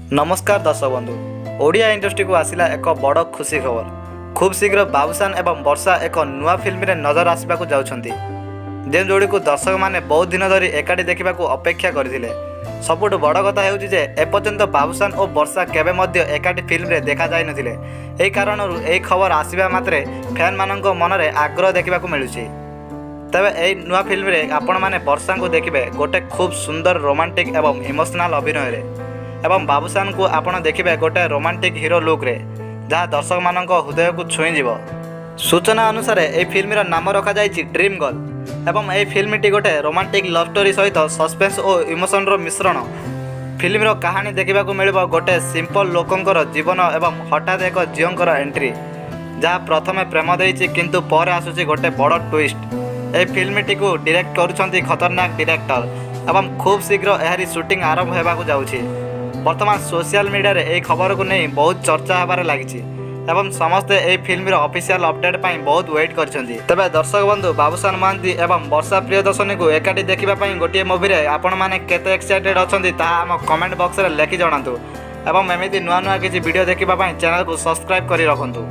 ନମସ୍କାର ଦର୍ଶକ ବନ୍ଧୁ, ଓଡ଼ିଆ ଇଣ୍ଡଷ୍ଟ୍ରିକୁ ଆସିଲା ଏକ ବଡ଼ ଖୁସି ଖବର। ଖୁବ୍ ଶୀଘ୍ର ବାବୁସାନ ଏବଂ ବର୍ଷା ଏକ ନୂଆ ଫିଲ୍ମରେ ନଜର ଆସିବାକୁ ଯାଉଛନ୍ତି, ଯେଉଁ ଯୋଡ଼ିକୁ ଦର୍ଶକମାନେ ବହୁତ ଦିନ ଧରି ଏକାଠି ଦେଖିବାକୁ ଅପେକ୍ଷା କରିଥିଲେ। ସବୁଠୁ ବଡ଼ କଥା ହେଉଛି ଯେ ଏପର୍ଯ୍ୟନ୍ତ ବାବୁସାନ ଓ ବର୍ଷା କେବେ ମଧ୍ୟ ଏକାଠି ଫିଲ୍ମରେ ଦେଖାଯାଇନଥିଲେ। ଏହି କାରଣରୁ ଏହି ଖବର ଆସିବା ମାତ୍ରେ ଫ୍ୟାନ୍ମାନଙ୍କ ମନରେ ଆଗ୍ରହ ଦେଖିବାକୁ ମିଳୁଛି। ତେବେ ଏହି ନୂଆ ଫିଲ୍ମରେ ଆପଣମାନେ ବର୍ଷାଙ୍କୁ ଦେଖିବେ ଗୋଟେ ଖୁବ୍ ସୁନ୍ଦର ରୋମାଣ୍ଟିକ୍ ଏବଂ ଇମୋସନାଲ୍ ଅଭିନୟରେ ଏବଂ ବାବୁସାନଙ୍କୁ ଆପଣ ଦେଖିବେ ଗୋଟେ ରୋମାଣ୍ଟିକ୍ ହିରୋ ଲୁକ୍ରେ, ଯାହା ଦର୍ଶକମାନଙ୍କ ହୃଦୟକୁ ଛୁଇଁଯିବ। ସୂଚନା ଅନୁସାରେ, ଏହି ଫିଲ୍ମର ନାମ ରଖାଯାଇଛି ଡ୍ରିମ୍ ଗର୍ଲ ଏବଂ ଏହି ଫିଲ୍ମଟି ଗୋଟେ ରୋମାଣ୍ଟିକ୍ ଲଭ୍ ଷ୍ଟୋରି ସହିତ ସସ୍ପେନ୍ସ ଓ ଇମୋସନର ମିଶ୍ରଣ। ଫିଲ୍ମର କାହାଣୀ ଦେଖିବାକୁ ମିଳିବ ଗୋଟେ ସିମ୍ପଲ୍ ଲୋକଙ୍କର ଜୀବନ ଏବଂ ହଠାତ୍ ଏକ ଝିଅଙ୍କର ଏଣ୍ଟ୍ରି, ଯାହା ପ୍ରଥମେ ପ୍ରେମ ଦେଇଛି, କିନ୍ତୁ ପରେ ଆସୁଛି ଗୋଟେ ବଡ଼ ଟ୍ୱିଷ୍ଟ। ଏହି ଫିଲ୍ମଟିକୁ ଡିରେକ୍ଟ କରୁଛନ୍ତି ଖତରନାକ ଡିରେକ୍ଟର ଏବଂ ଖୁବ୍ ଶୀଘ୍ର ଏହାରି ସୁଟିଂ ଆରମ୍ଭ ହେବାକୁ ଯାଉଛି। ବର୍ତ୍ତମାନ ସୋସିଆଲ ମିଡ଼ିଆରେ ଏହି ଖବରକୁ ନେଇ ବହୁତ ଚର୍ଚ୍ଚା ହେବାରେ ଲାଗିଛି ଏବଂ ସମସ୍ତେ ଏହି ଫିଲ୍ମର ଅଫିସିଆଲ ଅପଡେଟ୍ ପାଇଁ ବହୁତ ୱେଟ୍ କରିଛନ୍ତି। ତେବେ ଦର୍ଶକ ବନ୍ଧୁ, ବାବୁସାନ ମହାନ୍ତି ଏବଂ ବର୍ଷା ପ୍ରିୟଦର୍ଶନୀକୁ ଏକାଠି ଦେଖିବା ପାଇଁ ଗୋଟିଏ ମୁଭିରେ ଆପଣମାନେ କେତେ ଏକ୍ସାଇଟେଡ୍ ଅଛନ୍ତି, ତାହା ଆମ କମେଣ୍ଟ ବକ୍ସରେ ଲେଖି ଜଣାନ୍ତୁ ଏବଂ ଏମିତି ନୂଆ ନୂଆ କିଛି ଭିଡ଼ିଓ ଦେଖିବା ପାଇଁ ଚ୍ୟାନେଲକୁ ସବସ୍କ୍ରାଇବ୍ କରି ରଖନ୍ତୁ।